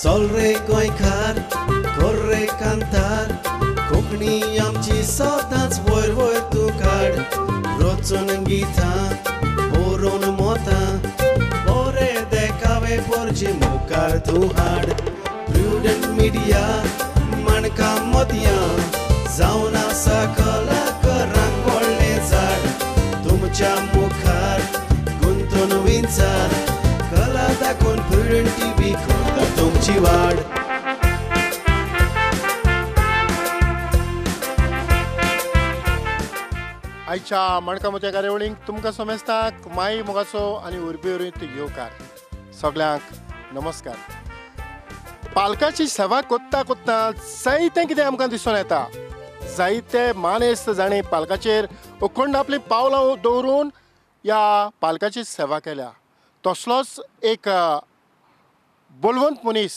चल रे गोंयकार कर रे कांतार, कोंकणी आमची सदांच वयर वयर तूं काड। रचून गितां बरोवन मोतां, बरे देखावे पोरचे मुखार तूं हाड। प्रुडंट मिडिया माणकां मोतयां, जावन आसा कलाकारांक व्हडलें झाड। तुमच्या मुखार गुंतून विंचार, कला दाखोवन प्रुडंट टीव्ही करता तुमची वाड। आयच्या माणकां मोतयां कार्यावळींक तुमकां समेस्तांक माई मोगाचो आनी उर्बे उरीत येवकार। सगल्यांक नमस्कार। पालकाची सेवा कोत्ता कोत्ता जायतें कितें आमकां दिसून येता। जायते मानेस्त जाणें पालकाचेर अखंड आपलीं पावलां दवरून ह्या पालकाची सेवा केल्या। तसलोच एक बलवंत मनीस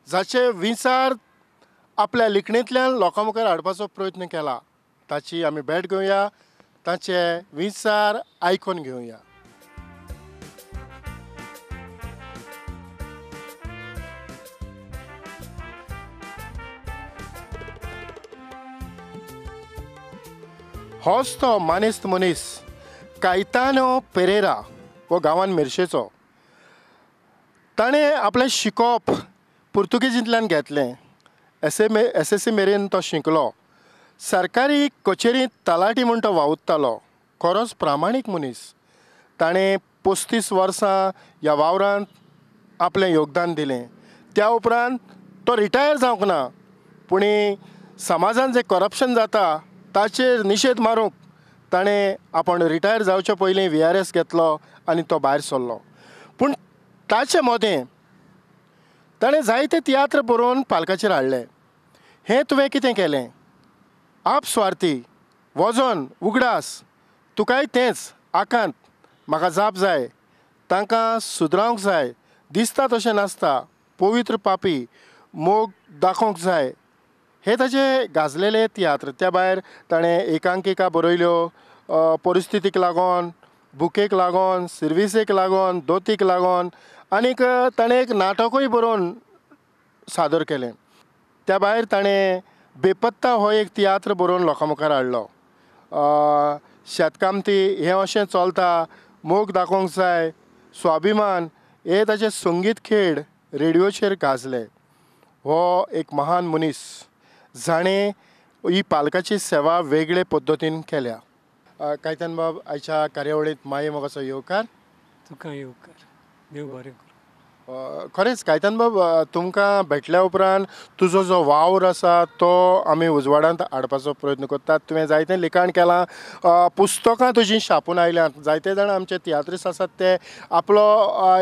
जाचे विचार आपल्या लिखणेंतल्यान लोकां मुखार हाडपाचो प्रयत्न केला, ताची आमी भेट घेवया, ताचे विचार आयकून घेवया। होच तो मानेस्त मनीस कायतानो पेरेरा हो गांवान मिरशेचो। ताणें आपलें शिकोप पुर्तुगेजींतल्यान घेतलें। एस एस सी मेरेन तो शिकलो। सरकारी कचेरींत तलाठी म्हूण तो वावुरतालो। खरोच प्रामाणीक मनीस। ताणें 35 वर्सां ह्या वावरांत आपलें योगदान दिलें। त्या उपरांत तो रिटायर जावंक ना, पूण समाजान जें करप्शन जाता ताचेर निशेध मारूंक ताणें आपण रिटायर जावचे पयलीं VRS घेतलो आनी तो भायर सरलो। पूण ताचे मदें ताणें जायते तियात्र बरोवन पालकाचेर हाडले। हें तुवें कितें केलें? आपस्वार्थी, वजन, उगडास, तुकाय तेंच आकांत, म्हाका जाप जाय, तांकां सुदरावंक जाय, दिसता तशें नासता, पवित्र पापी, मोग दाखोवंक जाय, हे ताचे गाजलेले तियात्र। त्या भायर ताणें एकांकिका बरयल्यो, परिस्थितीक लागून, भुकेक लागून, सिर्विसेक लागून, दोतीक लागून, आनीक ताणें एक नाटकूय बरोवन सादर केलें। त्या भायर ताणें बेपत्ता हो एक तियात्र बरोवन लोकां मुखार हाडलो। शेतकामती, हें अशें चलता, मोग दाखोवंक जाय, स्वाभिमान, हे ताचे संगीत खेळ रेडियोचेर गाजले। हो एक महान मनीस जाणें ही पालकाची सेवा वेगळे पद्दतीन केल्या। कायतान बाब, आयच्या कार्यावळींत माये मोगाचो येवकार। तुका येवकार, देव बरें करूं। खरेंच कायतान बाब, तुमकां भेटल्या उपरांत तुजो जो वावर आसा तो आमी उजवाडांत हाडपाचो प्रयत्न करतात। तुवें जायतें लिखाण केलां, पुस्तकां तुजीं छापून आयल्यांत। जायते जाण आमचे तियात्रिस्ट आसात ते आपलो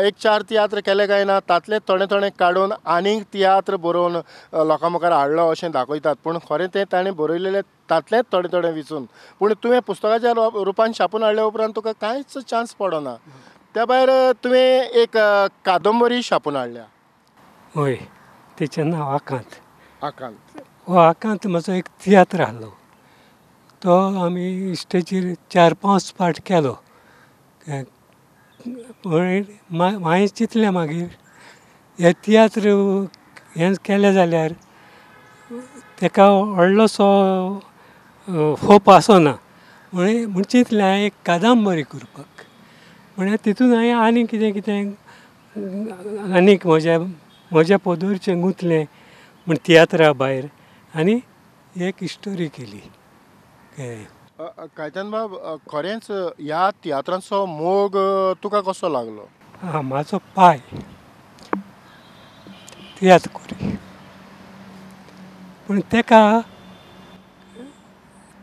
एक चार तियात्र केले काय ना तातले थोडे थोडे काडून आनीक तियात्र बरोवन लोकां मुखार हाडलो अशें दाखयतात, पूण खरें तें ताणें बरयलेलें तातलेंच थोडें थोडें विचून। पूण तुवें पुस्तकाच्या रुपान छापून हाडल्या उपरांत तुका कांयच चान्स पडना। त्या भायर तुवें एक कादंबरी छापून हाडल्या। हय, तेचें नांव आकांत। आकांत हो आकांत म्हजो एक तियात्र आहलो, तो आमी स्टेजीर 4-5 पार्ट केलो। मागीर चिंतलें मागीर हे तियात्र हें केलें जाल्यार तेका व्हडलोसो होप आसना, म्हूण चिंतलें हांवें एक कादंबरी करपाक। म्हणल्यार तितून हांवें आनी कितें कितें आनीक म्हज्या म्हज्या पदरचें गुंतलें म्हण तियात्रा भायर आनी एक स्टोरी केली। कायतान बाब, खरेंच ह्या तियात्रांचो मोग तुका कसो लागलो? आं, म्हाजो पाय तियात्र करी, पूण तेका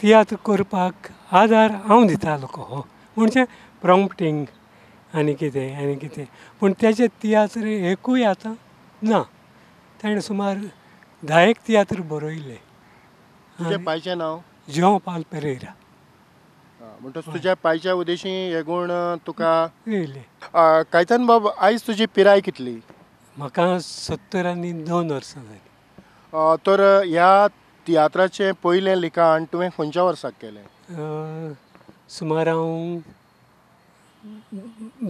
तियात्र करपाक आदार हांव दितालो कसो, म्हणजे प्रॉम्प्टींग आनी कितें आनी कितें। पूण तेजे तियात्र एकूय आतां ना। ताणें सुमार 10 तियात्र बरयले। तुज्या पायचें नांव? ज्यों पाल पेरेरा। म्हणटच तुज्या पायच्या उदेशी हे गूण तुका येयले। कायतान बाब, आयज तुजी पिराय कितली? म्हाका 72 वर्सां जालीं। तर ह्या तियात्राचें पयलें लिखाण तुवें खंयच्या वर्साक केलें? सुमार हांव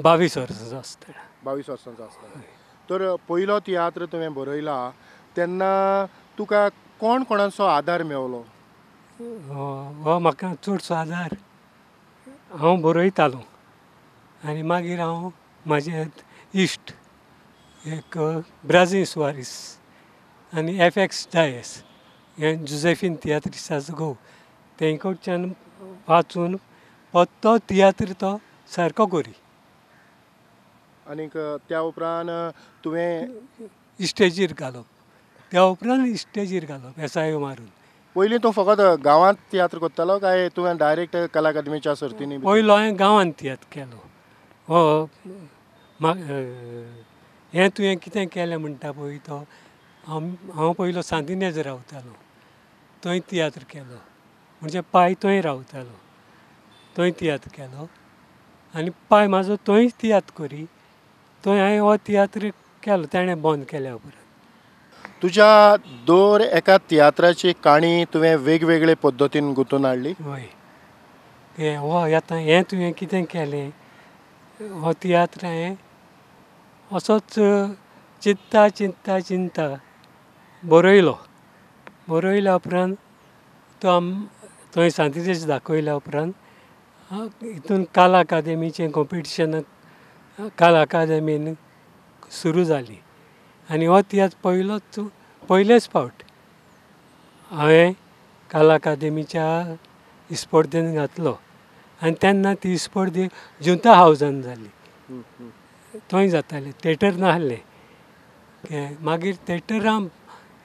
22 वर्सांचो आसतना. 22 वर्सांचो आसतना. तर पयलो तियात्र तुवें बरयला तेन्ना तुका कोण कोणाचो आदार मेवलो? हो म्हाका चडसो आदार हांव बरयतालो आनी मागीर हांव म्हाजे इश्ट एक ब्राजील सुवारीस आनी एफ एक्स डायस हे जुझेफीन तियात्रिस्ताचो घोव तें कडच्यान वाचून तो तियात्र तो सारको करी. आनीक त्या उपरांत तुवें इस्टेजीर घालप, त्या उपरांत इस्टेजीर घालप एसायो मारून. पयलीं तूं फकत गांवांत तियात्र करतालो काय तुवें डायरेक्ट कला अकादमीच्या सर्तींनी? पयलो हांवें गांवांत तियात्र केलो. हो हें तुवें कितें केलें म्हणटा पळय तो हांव पयलो सांतिनेज रावतालो थंय तियात्र केलो, म्हणजे पाय थंय रावतालो थंय तियात्र केलो आनी पाय म्हाजो थंय तियात्र करी थंय हांवें हो तियात्र केलो तेणें बंद केल्या उपरांत. तुज्या दर एका तियात्राची काणी तुवें वेगवेगळे पद्दतीन गुंतून हाडली? हय, हें हो आतां हें तुवें कितें केलें हो तियात्र हांवें असोच चिंता चिंता चिंता बरयलो. बरयल्या उपरांत तो थंय सांतिनेज दाखयल्या उपरांत हितून कला अकादेमीचें कॉम्पिटिशनाक कला अकादेमीन सुरू जाली आनी हो तियात्र पयलोच पयलेच फावट हांवें कला अकादेमीच्या स्पर्धेन घातलो आनी तेन्ना ती स्पर्धी जुंता हावजान जाली. थंय जातालें, थेटर नासलें. मागीर थेटरां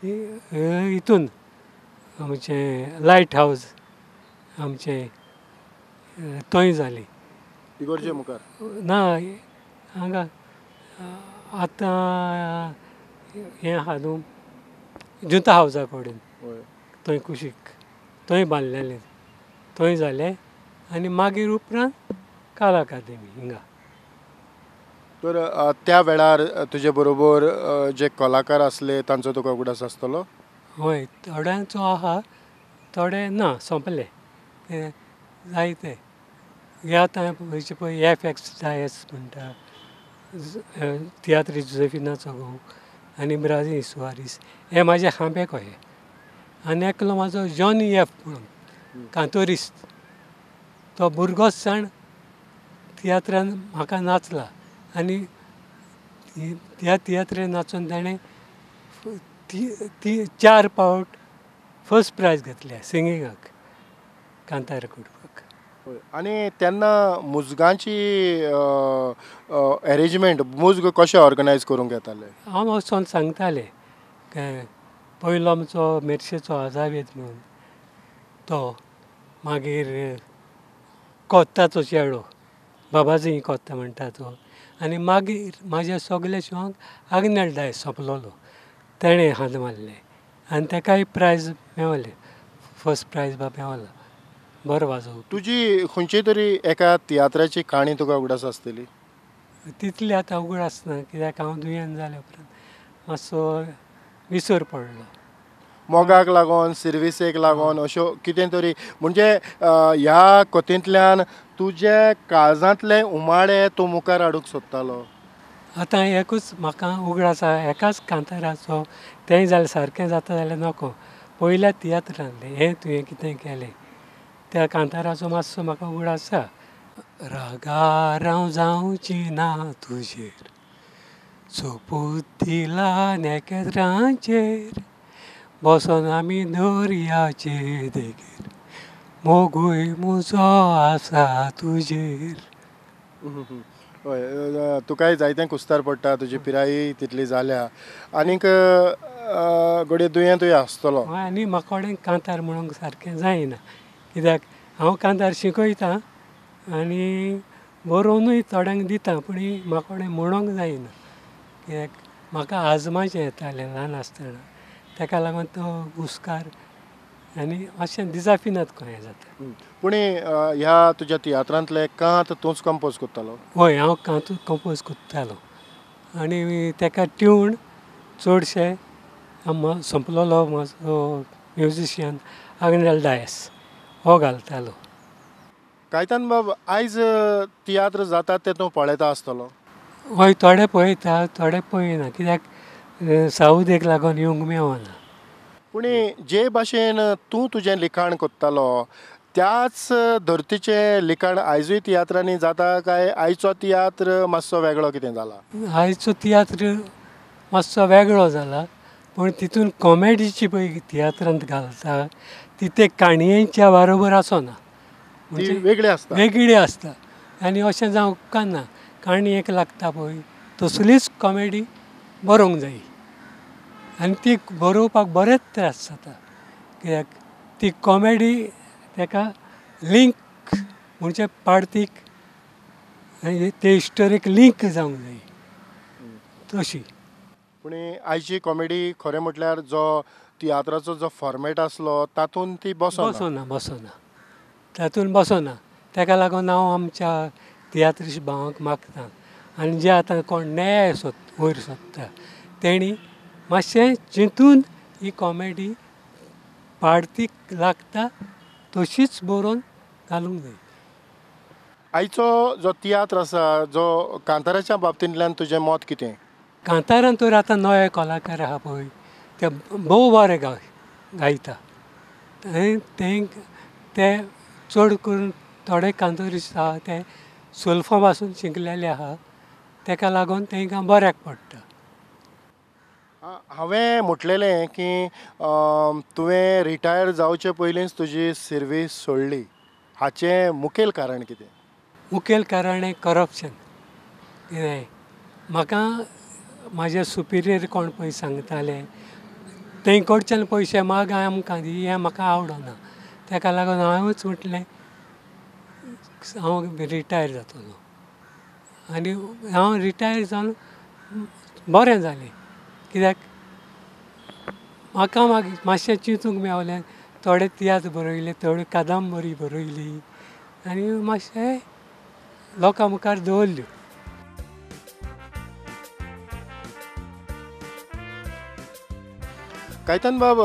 हितून आमचें लायट हावज आमचें थंय जाली. इगर्जे मुखार ना हांगा आतां हें आहा न्हू जुंता हावजा कडेन थंय कुशीक थंय बांदलेलें थंय जालें आनी मागीर उपरांत कला अकादेमी हिंगा. तर त्या वेळार तुजे बरोबर जे कलाकार आसले तांचो तुका उगडास आसतलो? हय, थोड्यांचो आहा, थोडे ना, सोंपले जायते. हे आतां पळय एफ एक्स डायस म्हणटा तियात्री जुझेफिनाचो घोव आनी ब्राजील सुवारीस हे म्हाजे खांबे कहे. आनी एकलो म्हाजो जॉनी एफ म्हणून कांतोरिस्त, तो भुरगोच जाण तियात्रान म्हाका नाचला आनी त्या तियात्रेन नाचून ताणें ती 4 फावट फर्स्ट प्रायज घेतल्या सिंगिंगाक कांतार करपाक. आनी तेन्ना मुजगांची एरेंजमेंट, मुजग कशें ऑर्गनायज करूंक येतालें? हांव वचोन सांगतालें पयलो आमचो मेर्शेचो आजावेद म्हणून तो, मागीर कोत्ताचो चेडो बाबाजी कोत्ता म्हणटा तो, आनी मागीर म्हाज्या सगल्या शिवांक आग्नेल डायस सोंपलोलो तेणें हात मारलें आनी तेकाय प्रायज मेवलें, फर्स्ट प्रायज बा मेवलो. बरो वाजोवपी. तुजी खंयची तरी एका तियात्राची काणी तुका उगडास आसतली? तितली आतां उगडास ना कित्याक हांव दुयेंत जाल्या उपरांत मातसो विसर पडलो. मोगाक लागून, सिर्विसेक लागून अश्यो कितें तरी म्हणजे ह्या कथेंतल्यान तुजे काळजांतले उमाळे तूं मुखार हाडूंक सोदतालो? आतां एकूच म्हाका उगडास आसा एकाच कांताराचो, तेंय जाल्यार सारकें जाता जाल्यार नको, पयल्या तियात्रांतलें हें तुवें कितें केलें त्या कांताराचो मातसो म्हाका उगडास आसा. रागार हांव जावची ना तुजेर, सोपूत दिला नेकेत्रांचेर, बसोन आमी दर्याचे देगेर, मोगूय म्हजो आसा तुजेर. हय, तुकाय जायतें कुस्तार पडटा, तुजी पिराय तितली जाल्या आनीक घडये दुयेंतूय आसतलो. आनी म्हाका कडेन कांतार म्हणूंक सारकें जायना कित्याक हांव कांतार शिकयतां आनी बरोवनूय थोड्यांक दिता, पूण म्हाका कडेन म्हणूंक जायना कित्याक म्हाका आजमाचें येतालें ल्हान आसतना, ताका लागून तो हुस्कार आनी अशें दिजाफिनात कहें जाता. पूण ह्या तुज्या तियात्रांतले कांत तूंच कंपोज करतालो? हय, हांव कांत कंपोज करतालो आनी ताका ट्यून चडशे सोंपलोलो म्हजो म्युजिशियन आग्नेल डायस हो घालतालो. कायतान बाब, आयज तियात्र जातात ते तूं पळयता आसतलो? हय, थोडे पळयता, थोडे पळयना, कित्याक सावदेक लागून येवंक मेळना. पूण जे भाशेन तूं तुजें लिखाण करतालो त्याच धर्तीचें लिखाण आयजूय तियात्रांनी जाता काय आयचो तियात्र मातसो वेगळो कितें जाला? आयचो तियात्र मातसो वेगळो जाला, पूण तितून कॉमेडीची पळय तियात्रांत घालता ती ते काणयेच्या बरोबर आसना, ती वेगळी आसता, वेगळी आसता. आनी अशें जावंक उपकारना, काणयेक लागता पळय तसलीच कॉमेडी बरोवंक जाय आनी ती बरोवपाक बरेच त्रास जाता, कित्याक ती कॉमेडी ताका लिंक म्हणजे पार्तीक ते इस्टोरीक लिंक जावंक जाय तशी. पूण आयची कॉमेडी खरें म्हटल्यार जो तियात्राचो जो फॉर्मेट आसलो तातूंत ती बसना, बसना, तातूंत बसना. ताका लागून हांव आमच्या तियात्रिस्ट भावांक मागता आनी जे आतां कोण न्याय वयर सोदता तेणी मातशें चिंतून ही कॉमेडी पार्तीक लागता तशीच बरोवन घालूंक जाय. आयचो जो तियात्र आसा जो कांताराच्या बाबतींतल्यान तुजें मत कितें? कांतारान तर आतां नवे कलाकार आहा पळय ते भोव बरे गायता, ते चड करून थोडे कांतारिस्ट आहा ते सोल्फा पासून शिकलेले आहा, ताका लागून तांकां बऱ्याक पडटा. हांवें म्हटलेलें की तुवें रिटायर जावचे पयलींच तुजी सर्वीस सोडली, हाचें मुखेल कारण कितें? मुखेल कारण हें करप्शन. कितें म्हाका म्हाजे सुपिरियर कोण पळय सांगताले तें कडच्यान पयशे माग आमकां दी, हें म्हाका आवडना, ताका लागून हांवेंच म्हटलें हांव रिटायर जातलो आनी हांव रिटायर जावन बरें जालें, कित्याक म्हाका मागीर मातशें चिंतूंक मेवलें, थोडे तियात्र बरयले, थोड्यो कादंबरी बरयली आनी मातशें लोकां मुखार दवरल्यो. कायतान बाब,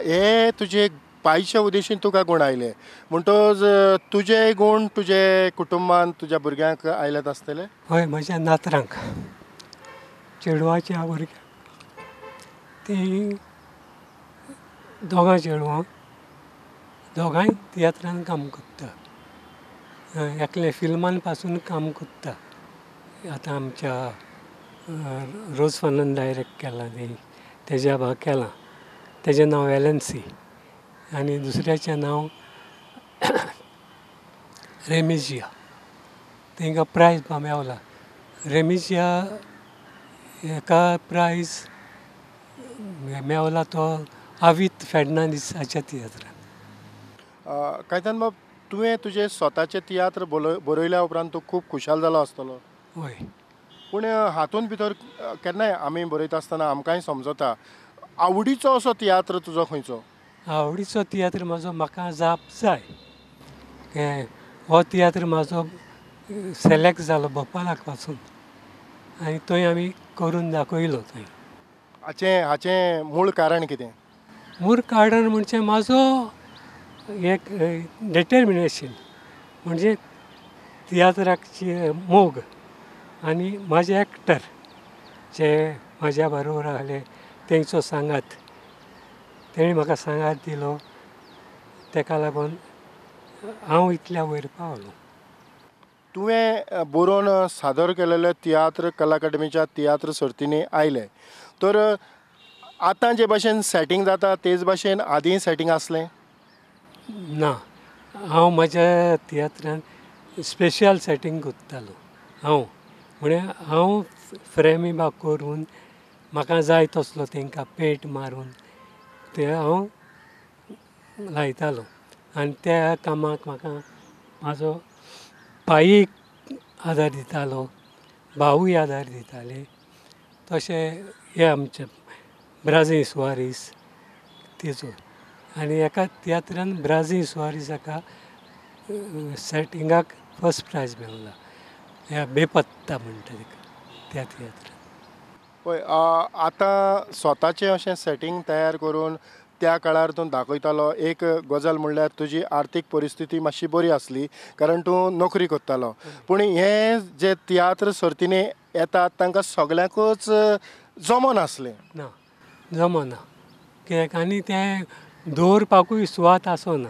हे तुजे पायच्या उद्देशीन तुका गूण आयले म्हणटच तुजे गूण तुजे कुटुंबान तुज्या भुरग्यांक आयल्यात आसतले? हय, म्हज्या नातरांक, चेडवाच्या भुरग्यांक, ती दोगां चेडवां दोगांय तियात्रान काम करता, एकलें फिल्मान पासून काम करता, आतां आमच्या रोज फर्नांडीस डायरेक्ट केलां तें तेज्या भाग केलां, तेजें नांव एलएनसी आनी दुसऱ्याचें नांव रेमिजिया, तांकां प्रायज मेवला. रेमिजिया हेका प्रायज मेवला तो आवीत फेर्नांडीस हाच्या तियात्रान. कायतान बाब, तुवें तुजे स्वताचे तियात्र बरयल्या उपरांत तूं खूब खुशाल जालो आसतलो? हय. पूण हातूंत भितर केन्नाय आमी बरयता आसतना आमकांय समजता, आवडीचो असो तियात्र तुजो खंयचो? आवडीचो तियात्र म्हजो म्हाका जाप जाय हो तियात्र म्हजो सिलेक्ट जालो भोपालाक पासून आनी थंय आमी करून दाखयलो थंय. हाचें हाचें मूळ कारण कितें? मूळ कारण म्हणजे म्हजो एक डिटर्मिनेशन, म्हणजे तियात्राची मोग आनी म्हाजे एक्टर जे म्हाज्या बरोबर आहले तेंचो सांगात, तेणी म्हाका सांगात दिलो, तेका लागून हांव इतल्या वयर पावलो. तुवें बरोवन सादर केलेले तियात्र कला अकादमीच्या तियात्र सर्तींनी आयले, तर आतां जे भाशेन सेटींग जाता तेच भाशेन आदींय सेटींग आसलें? ना, हांव म्हज्या तियात्रान स्पेशल सेटींग करतालो. हांव म्हणजे हांव फ्रेमी बा करून म्हाका जाय तसलो तांकां पेंट मारून ते हांव लायतालो आनी त्या कामाक म्हाका म्हाजो पाई आदार दितालो, भावूय आदार दिताले, तशें हे आमचे ब्राजील सुवारीस तेजो आनी एका तियात्रान ब्राजील सुवारीस हाका सेटिंगाक फर्स्ट प्रायज मेवला, ह्या बेपत्ता म्हणटा तेका त्या तियात्रान. पळय आतां स्वताचें अशें सेटींग तयार करून त्या काळार तूं दाखयतालो, एक गजाल म्हणल्यार तुजी आर्थीक परिस्थिती मातशी बरी आसली कारण तूं नोकरी करतालो, पूण हे जे तियात्र सर्तींनी येतात तांकां सगल्यांकूच जमनासलें. ना, जमना कित्याक आनी तें दवरपाकूय सुवात आसना.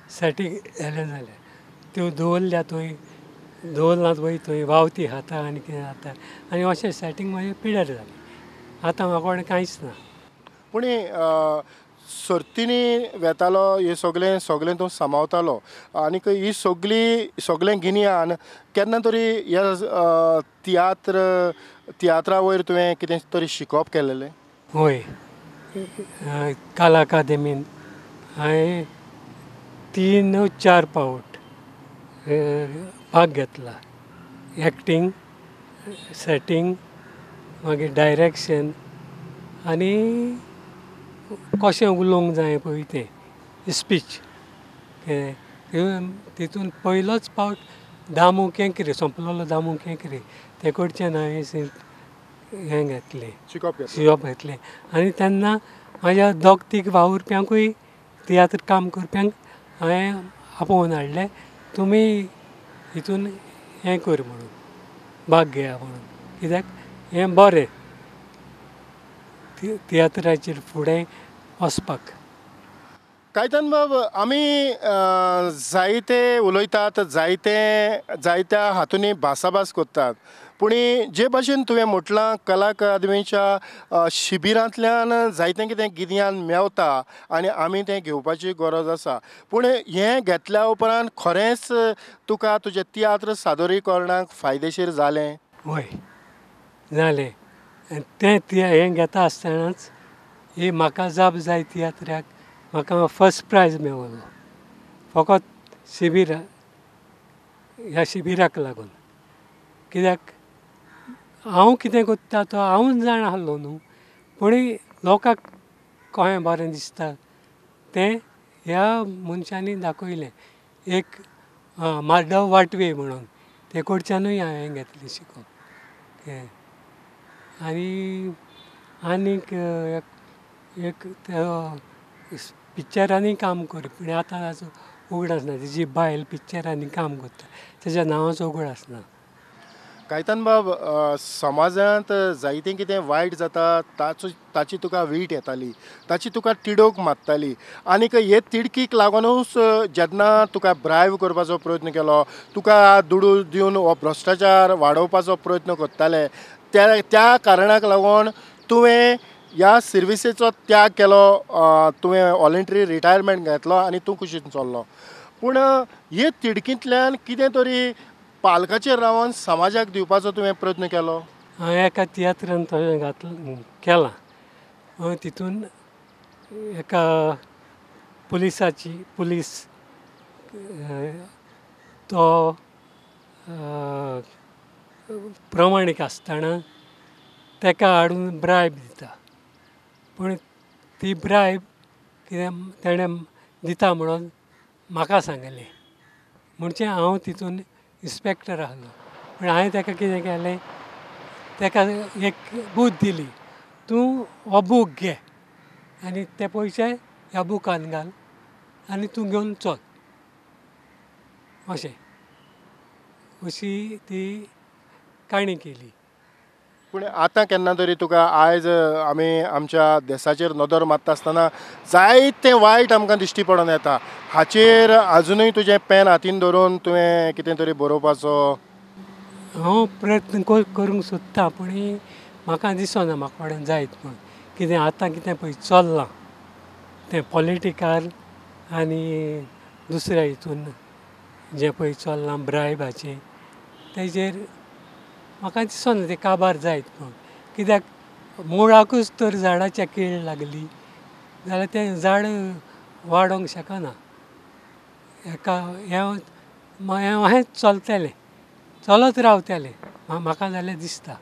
सेटींग जालें जाल्यार त्यो दवरल्या थंय दवरलात वय थंय वावती खाता आनी कितें जाता आनी अशें सेटींग मागीर पिड्यार जालें. आतां म्हाका कोणें कांयच ना. पूण सर्तींनी वेतालो हे सगळें सगळें तूं सांबाळतालो आनीक ही सगळी सगळें गिन्यान केन्ना तरी ह्या तियात्रा वयर तुवें कितें तरी शिकप केलेलें? हय, कला अकादेमीन हांवें 3-4 फावट भाग घेतला. एक्टींग, सेटींग, मागीर डायरेक्शन आनी कशें उलोवंक जाय पळय तें स्पीच. तितून पयलोच फावट दामू केंकरे, सोंपलेलो दामू केंकरे ते कडच्यान हांवें हें घेतलें, शिकप घेतलें. आनी तेन्ना म्हाज्या दोग तीग वावुरप्यांकूय तियात्र काम करप्यांक हांवें आपोवन हाडलें, तुमी हितून हें कर म्हणून, भाग घेया म्हणून, कित्याक हें बरें तियात्राचेर फुडें वचपाक. कायतान बाब, आमी जायते उलयतात, जायते जायत्या हातूंनी भासाभास करतात, पूण जे भाशेन तुवें म्हटलां कला अकादमीच्या शिबिरांतल्यान जायतें कितें गिन्यान मेवता आनी आमी तें घेवपाची गरज आसा. पूण हें घेतल्या उपरांत खरेंच तुका तुजें तियात्र सादरीकरणाक फायदेशीर जालें? हय, जालें. तें हें घेता आसतनाच ही म्हाका जाप जाय तियात्राक म्हाका फर्स्ट प्रायज मेवलो, फकत शिबिरा ह्या शिबिराक लागून. कित्याक हांव कितें करता तो हांवूच जाणा आसलो न्हू, पूण लोकांक कशें बरें दिसता तें ह्या मनशांनी दाखयलें. एक माधव वाटवे म्हणून ते कडच्यानूय हांवें घेतलें शिकप. आनी आनीक एक पिक्चरांनी काम करपी, पूण आतां ताचो उगडास ना, तेजी बायल पिक्चरांनी काम करता, तेज्या नांवाचो उगडास ना. कायतान बाब, समाजांत जायतें कितें वायट जाता ताची तुका वीट येताली, ताची तुका तिडक मारताली आनीक हे तिडकीक लागूनच जेन्ना तुका ब्रायव करपाचो प्रयत्न केलो, तुका दुडू दिवन हो भ्रश्टाचार वाडोवपाचो प्रयत्न करताले, त्या कारणाक लागून तुवें ह्या सर्विसेचो त्याग केलो, तुवें वॉलंटरी रिटायरमेंट घेतलो आनी तूं कुशीन चल्लो. पूण हे तिडकींतल्यान कितें तरी पालकाचेर रावन समाजाक दिवपाचो तुवें प्रयत्न केलो? हांवें एका तियात्रान तशें घातलें केलां. तितून एका पुलिसाची पुलीस तो प्रमाणीक आसतना ताका हाडून ब्रायब दिता, पूण ती ब्रायब कितें तेणें दिता म्हणून म्हाका सांगलें, म्हणजे हांव तितून इन्स्पेक्टर आसलो. पूण हांवें ताका कितें केलें, ताका एक बूद दिली, तूं हो बूक घे आनी ते पयशे ह्या बुकान घाल आनी तूं घेवन चल, अशें अशी ती काणी केली. पूण आतां केन्ना तरी तुका आयज आमी आमच्या देसाचेर नदर मारता आसतना जायतें वायट आमकां दिश्टी पडून येता, हाचेर आजुनूय तुजें पेन हातीन धरून तुवें कितें तरी बरोवपाचो? हांव प्रयत्न करूंक सोदता, पूण म्हाका दिसना म्हाका कडेन जायत म्हूण. कितें आतां कितें पळय चल्लां तें पॉलिटिकल आनी दुसऱ्या हितून जें पळय चल्लां ब्रायबाचें, तेजेर म्हाका दिसना तें काबार जायत म्हूण. कित्याक मुळाकूच तर झाडाच्या कीळ लागली जाल्यार तें झाड वाडोवंक शकना. एका हें अशेंच चलतलें, चलत रावतलें म्हाका जाल्यार दिसता.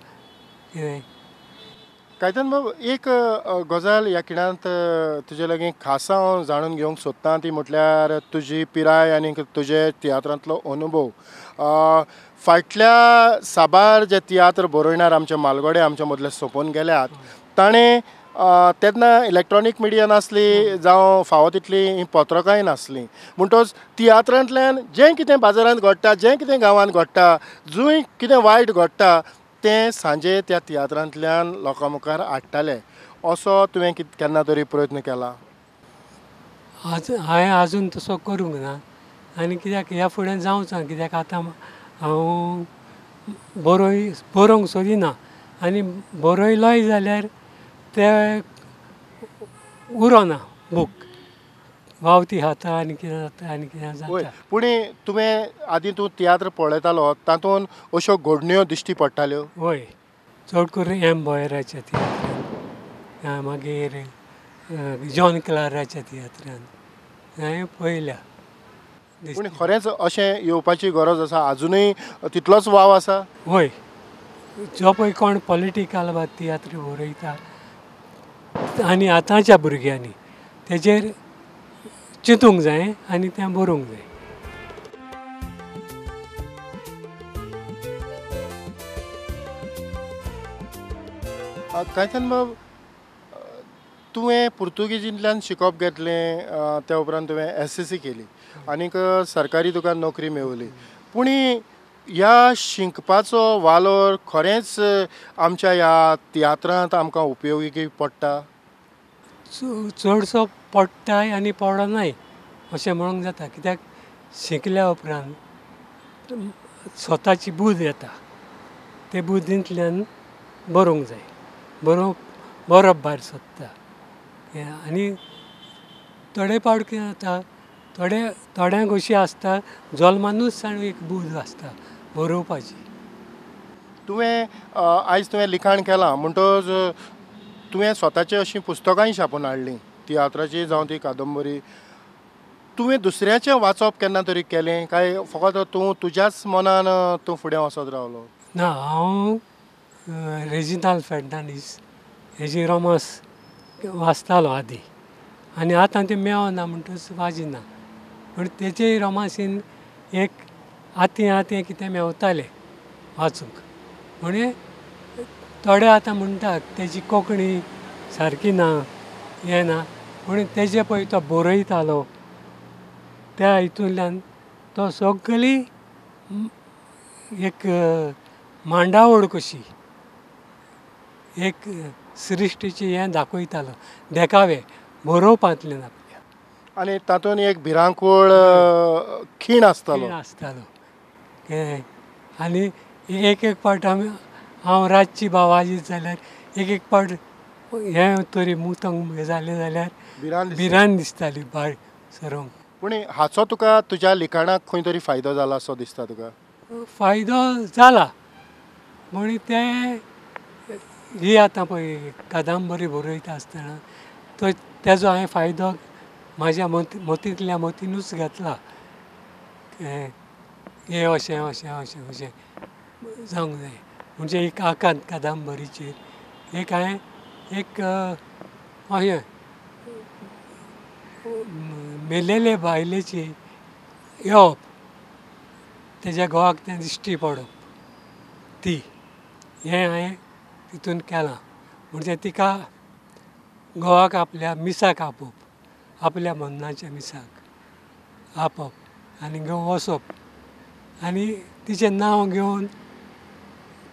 कितें कायतान बाब, एक गजाल ह्या खिणांत तुजे लागीं खासा हांव जाणून घेवंक सोदतां, ती म्हटल्यार तुजी पिराय आनी तुजे तियात्रांतलो अनुभव. फाटल्या साबार जे तियात्र बरोयणार आमचे मालगोडे आमच्या मदले सोंपोवन गेल्यात, ताणें तेन्ना इलेक्ट्रॉनीक मिडिया नासली जावं फावो तितलीं पत्रकांय नासलीं, म्हणटच तियात्रांतल्यान जें कितें बाजारांत घडटा, जें कितें गांवांत घडटा, जंय कितें वायट घडटा ते सांजे त्या तियात्रांतल्यान लोकां मुखार हाडटाले. असो तुवें केन्ना तरी प्रयत्न केला? आज हांवें आजून तसो करूंक ना आनी कित्याक ह्या फुडें जावचो, कित्याक आतां हांव बरोवंक सोदिना आनी बरयलोय जाल्यार ते उरोना बूक वावती खाता आनी कितें जाता आनी कितें जाता. पूण तुवें आदीं तूं तियात्र पळयतालो तातूंत अश्यो घडण्यो दिश्टी पडटाल्यो? हय, चड करून एम बोयराच्या तियात्रान, मागीर जॉन क्लाराच्या तियात्रान हांवें पळयल्या. पूण खरेंच अशें येवपाची गरज आसा, आजुनूय तितलोच वाव आसा? हय, जो पळय कोण पॉलिटिकल बा तियात्र बरयता आनी आतांच्या भुरग्यांनी तेजेर चिंतूंक जाय आनी तें बरोवंक जाय. कायतान बाब, तुवें पुर्तुगेजींतल्यान शिकप घेतलें, त्या उपरांत तुवें SSC केली आनीक सरकारी तुका नोकरी मेळली. पूण ह्या शिकपाचो वालोर खरेंच आमच्या ह्या तियात्रांत आमकां उपयोगी पडटा? चडसो पडटाय आनी पडनाय अशें म्हणूंक जाता, कित्याक शिकल्या उपरांत स्वताची बुद्द येता, ते बुद्दींतल्यान बरोवंक जाय, बरोवप भायर सोदता. आनी थोडे पावट कितें जाता, थोड्यांक अशी आसता जल्मानूच जाणू एक बुद्द आसता बरोवपाची. तुवें आयज तुवें लिखाण केलां म्हणटकच तुवें स्वताची अशीं पुस्तकांय छापून हाडलीं, तियात्राची जावं ती कादंबरी. तुवें दुसऱ्याचें वाचप केन्ना तरी केलें काय फकत तूं तुज्याच मनान तूं फुडें वचत रावलो? ना, हांव रेजिनाल्ड फेर्नांडीस हेजी रोमांस वाचतालो आदीं आनी आतां तें मेळना म्हणटकच वाजिना, पूण तेजे रोमांसीन एक आतीं आतीं कितें मेवतालें वाचूंक. म्हणजे थोडे आतां म्हणटात तेजी कोंकणी सारकी ना, हें ना, पूण तेजे पळय तो बरयतालो त्या हितूंतल्यान तो सगळी एक मांडावळ कशी एक सृश्टीची हें दाखयतालो, देखावे बरोवपांतल्यान आपल्या. आनी तातूंत एक भिरांकूळ खीण आसतालो. आसतालो. आनी एक एक पावट आमी हांव रातची बावाजी जाल्यार एक एक पावट हें तरी मुतंग जालें जाल्यार भिरांत दिसताली भायर सरोंक. पूण हाचो तुका तुज्या लिखाणाक खंय तरी फायदो जाला असो दिसता तुका? फायदो जाला, म्हण तें ही आतां पळय कादंबरी बरयता आसतना तो तेजो हांवें फायदो म्हाज्या मतींतल्या मतीनूच घेतला. हें अशें अशें अशें अशें जावंक जाय, म्हणजे एक आकांत कादंबरीचेर एक हांवें एक अशें मेलेले बायलेची येवप, तेज्या घोवाक तें दिश्टी पडप, ती हें हांवें तितून केलां. म्हणजे तिका घोवाक आपल्या मिसाक आपोवप, आपल्या मन्नाच्या मिसाक आपोवप आनी घेवन वचप आनी तिचें नांव घेवन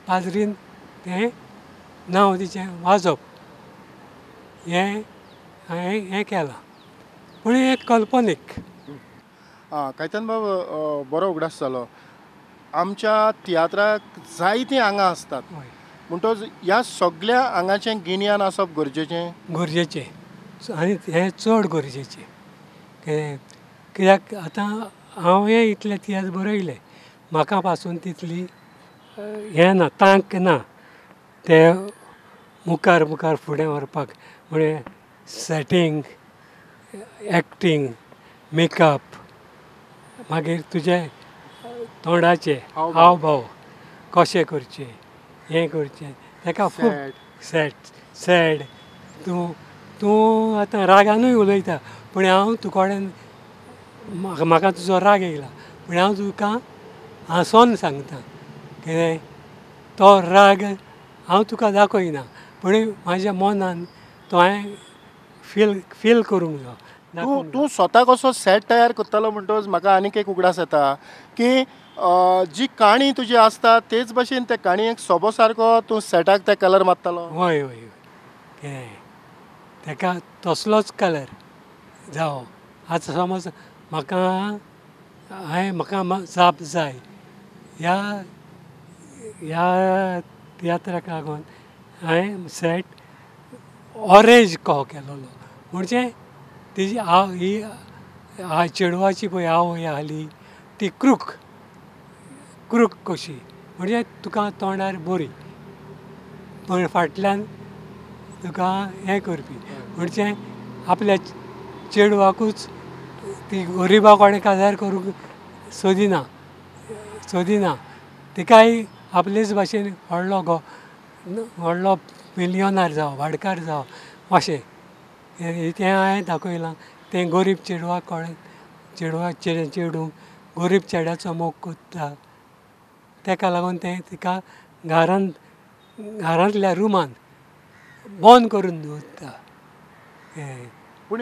पाद्रीन तें नांव तिचें वाजप, हें हांवें हें केलां. पूण हें कल्पनीक. आं, कायतान बाब, बरो उगडास जालो. आमच्या तियात्राक जायतीं आंगां आसतात, म्हणटकच ह्या सगळ्या आंगाचें गिन्यान आसप गरजेचें? गरजेचें, आनी हें चड गरजेचें. कित्याक आतां हांवें इतले तियात्र बरयले, म्हाका पासून तितली हें ना, तांक ना ते मुखार मुखार फुडें व्हरपाक. म्हणजे सेटींग, एक्टींग, मेकअप, मागीर तुजे तोंडाचे हावभाव कशे करचे, हें करचें, ताका खूब सॅड. तूं तूं आतां रागानूय उलयता, पूण हांव तुजे कडेन म्हाका तुजो राग येयला, पूण हांव तुका हांसोन सांगता कितें तो राग हांव तुका दाखयना, पूण म्हाज्या मनान तो हांवें फील करूंक जाय. तूं स्वता कसो सेट तयार करतालो म्हणटकच म्हाका आनीक एक उगडास येता की जी काणी तुजी आसता तेच भाशेन त्या काणयेक सोबो सारको तूं सेटाक ते कलर मारतालो. हय हय हय, तेका तसलोच कलर जावो. आतां समज म्हाका हांवें म्हाका जाप जाय ह्या ह्या तियात्राक लागून हांवें सेट ऑरेंज कहो केलोलो. म्हणजे तेजी ही चेडवाची पळय आवय आहली ती क्रूक क्रूक कशी, म्हणजे तुका तोंडार बरी पण फाटल्यान तुका हें करपी, म्हणजे आपल्या चेडवाकूच ती गरिबा कोणें काजार करूंक सोदिना सोदिना, तिकाय आपलेच भाशेन व्हडलो गो व्हडलो मिलियनर जावं भाटकार जावं अशें तें हांवें दाखयलां. तें गरीब चेडवाक कोणें चेडवा चेडूं गरीब चेड्याचो मोग कोत्ता, तेका लागून तें तिका घरांत घरांतल्या रुमान बंद करून दवरता. पूण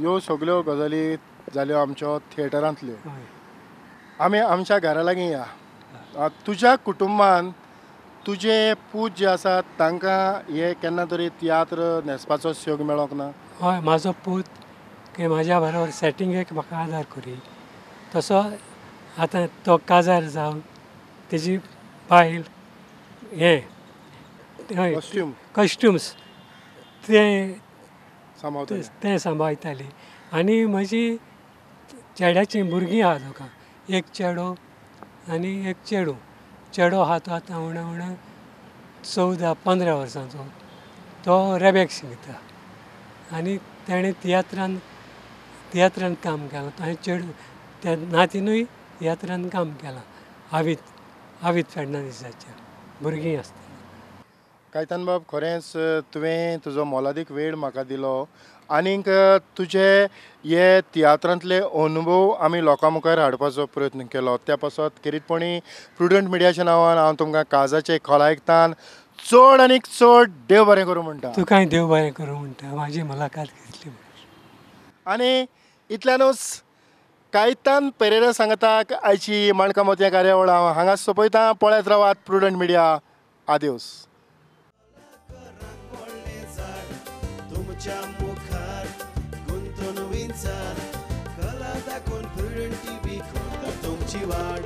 ह्यो सगळ्यो गजाली जाल्यो आमच्यो थिएटरांतल्यो. आमी आमच्या घरा लागीं या. तुज्या कुटुंबान तुजे पूत जे आसात तांकां हे केन्ना तरी तियात्र न्हेसपाचो योग मेळोंक ना? हय, म्हाजो पूत की म्हाज्या बरोबर सेटिंगेक म्हाका आदार करी, तसो आतां तो काजार जावन तेजी बायल हें कॉस्ट्युम्स तें तें सांबाळटाली. आनी म्हजी चेड्याचीं भुरगीं आहा दोगां, एक चेडो आनी एक चेडूं. चेडो आहा तो आतां उणें उणें 14-15 वर्सांचो, तो रेबेक शिकता आनी तेणें तियात्रान तियात्रान काम केलां. ताणें चेडूं त्या नातीनूय तियात्रान काम केलां, आवीत आवीत फेर्नांदीसाच्या भुरगीं आसतना. कायतान बाब, खरेंच तुवें तुजो मोलादीक वेळ म्हाका दिलो आनीक तुजे हे तियात्रांतले अनुभव आमी लोकां मुखार हाडपाचो प्रयत्न केलो. त्या पासत खेरीतपणी प्रुडंट मिडियाच्या नांवान हांव तुमकां काळजाचे खोलायकतान चड आनीक चड देव बरें करूं म्हणटा. तुकाय देव बरें करूं म्हणटा, म्हाजी मुलाखत घेतली. आनी इतल्यानूच कायतान पेरेरा सांगताक आयची माणकां मोतयां कार्यावळ हांव हांगा सोंपयतां. पळयत रावात प्रुडंट मिडिया. आदेवस. मुखार गुंतून विंचार कला दाखोवन प्रुडंट टीव्ही करता तुमची वाड.